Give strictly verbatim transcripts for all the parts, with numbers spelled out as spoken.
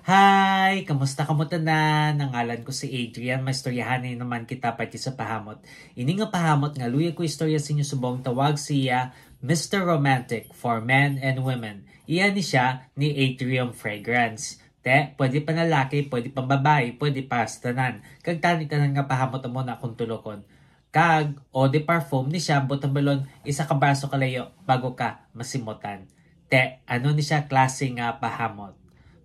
Hi! Kamusta kamo tanan? Ang ngalan ko si Adrian. Maistoryahanay naman kita parte sa pahamot. Ini nga pahamot nga luyag ko istorya sa inyo subong tawag siya Mister Romantic for Men and Women. Iya ni siya ni Atrium Fragrance. Te, pwede panlalaki, pwede pambabayi, pwede para sa tanan. Kag tani tanan nga pahamot amo na akong tulokon. Kag eau de parfum ni siya, butang balon, isa ka braso kalayo bago ka masimutan. Te, ano ni siya klase nga pahamot?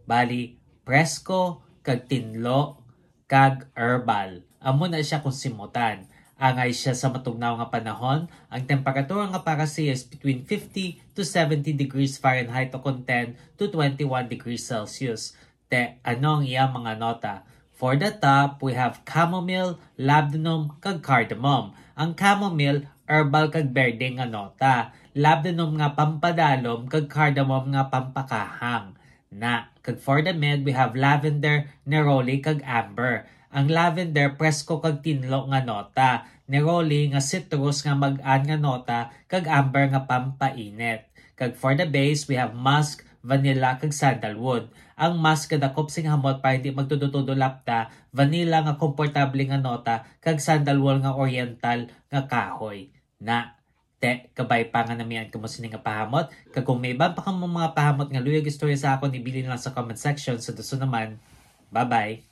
Bali, presko, kag tinlo, kag herbal. Amo na siya kung simutan. Angay siya sa matugnaw nga panahon, ang temperatura nga para siya is between fifty to seventy degrees Fahrenheit o kon ten to twenty-one degrees Celsius. Te, ano ang iya mga nota? For the top, we have chamomile, labdanum, kag cardamom. Ang chamomile, herbal kag berde nga nota. Labdanum nga pampadalom, kag cardamom nga pampakahang. Na, kag for the mid, we have lavender, neroli, kag amber. Ang lavender, presko kag tinlo nga nota. Neroli nga citrus nga mag-an nga nota, kag amber nga pampainit. Kag for the base, we have musk, vanilla, kag sandalwood. Ang musk nga dakop sing hamot para hindi magtudo-tudo lapta, vanilla nga komportable nga nota, kag sandalwood nga oriental nga kahoy. Na, te, kabay pa nga namian kamo sini nga pahamot. Kag kung may iban pa kamo mga pahamot nga luyag istorya sa akon, ibilin lang sa comment section. Sa dason naman, bye-bye.